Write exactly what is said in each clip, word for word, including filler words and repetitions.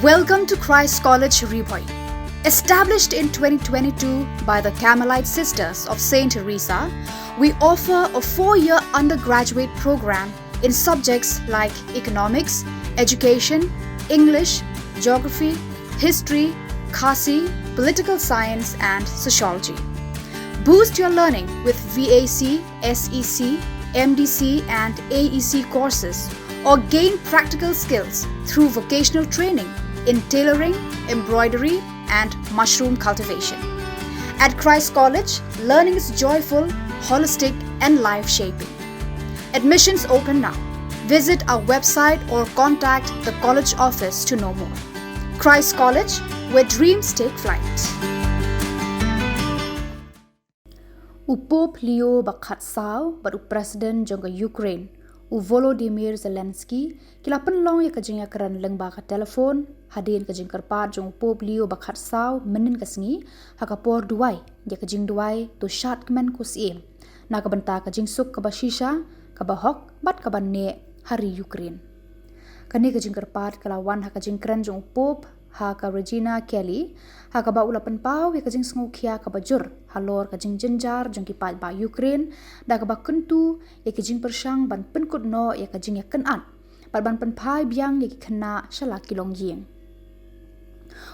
Welcome to Christ College Ri Bhoi. Established in twenty twenty-two by the Carmelite Sisters of Saint Teresa, we offer a four-year undergraduate program in subjects like economics, education, English, geography, history, Khasi, political science, and sociology. Boost your learning with V A C, S E C, M D C, and A E C courses, or gain practical skills through vocational training in tailoring, embroidery, and mushroom cultivation. At Christ College, learning is joyful, holistic, and life shaping. Admissions open now. Visit our website or contact the college office to know more. Christ College, where dreams take flight. U Pope Leo ba khatsaw bad u President jong ka Ukraine, u Volodymyr Zelensky, ki la pynlong ïa ka jingïakren lyngba ka telephone hadien ka jingkyrpad jong u Pope Leo ba khatsaw mynnin ka sngi, ha ka por duwai ïa ka jingduwai to shad kmen ko Syiem na ka bynta ka jingsuk kaba shisha, kaba hok bad kaba neh ha ri Ukraine. Kane ka jingkyrpad ka la wan ha ka jingkren jong u Pope ha ka Regina Caeli, ha kaba u la pynpaw ïa ka jingsngewkhia kaba jur halor ka jingjynjar jong ki paidbah Ukraine, da kaba kyntu ïa ki jingpyrshang ban pynkut noh ïa ka jingïakynad bad ban pynphai biang ïa ki khynnah sha la ki longïing.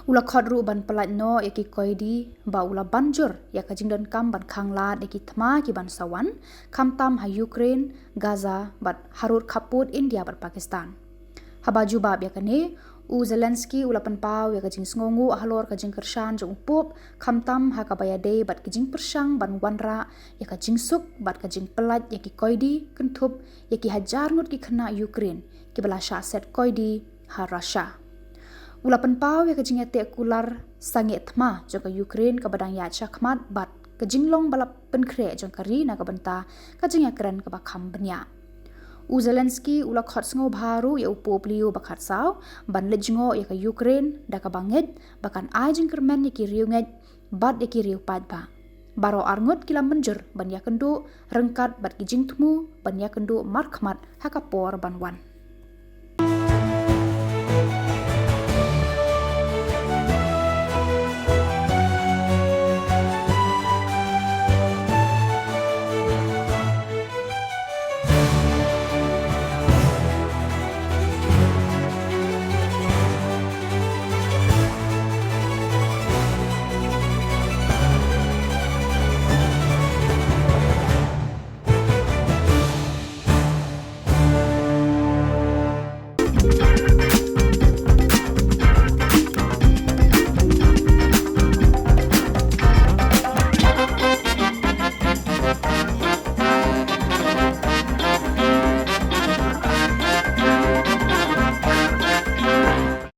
U la khot ruh ban pyllait noh ïa ki koidi, ba u la ban jur ïa ka jingdonkam ban khanglad ïa ki thma kiban sa wan, khamtam ha Ukraine, Gaza bad harud khappud India bad Pakistan. Haba jubab ïa kane, u Zelensky u la pynpaw ïa ka jingsngewnguh halor ka jingkyrshan jong u Pope, khamtam ha kaba ïadei bad ki jingpyrshang ban wanrah ïa ka jingsuk bad ka jingpyllait ïa ki koidi, kynthup ïa ki hajar ngut ki khynnah Ukraine kiba la shah set koidi ha Russia. U la pynpaw ïa ka jingïateh kular sangeh thma jong ka Ukraine kaba dang ïaid shakhmat bad ka jinglong ba la pynkhreh jong ka ri na ka bynta ka jingïakren kaba kham bniah. U Zelensky u la khot sngewbha ruh ïa u Pope Leo ba khatsaw ban leit jngoh ïa ka Ukraine, da kaba ngeit ba kan ai jingkyrmen ïa ki riewngeit bad ïa ki riew paidbah. Baroh arngut ki la mynjur ban ïakynduh ryngkat bad ki jingthmu ban ïakynduh markhmat ha ka por ban wan.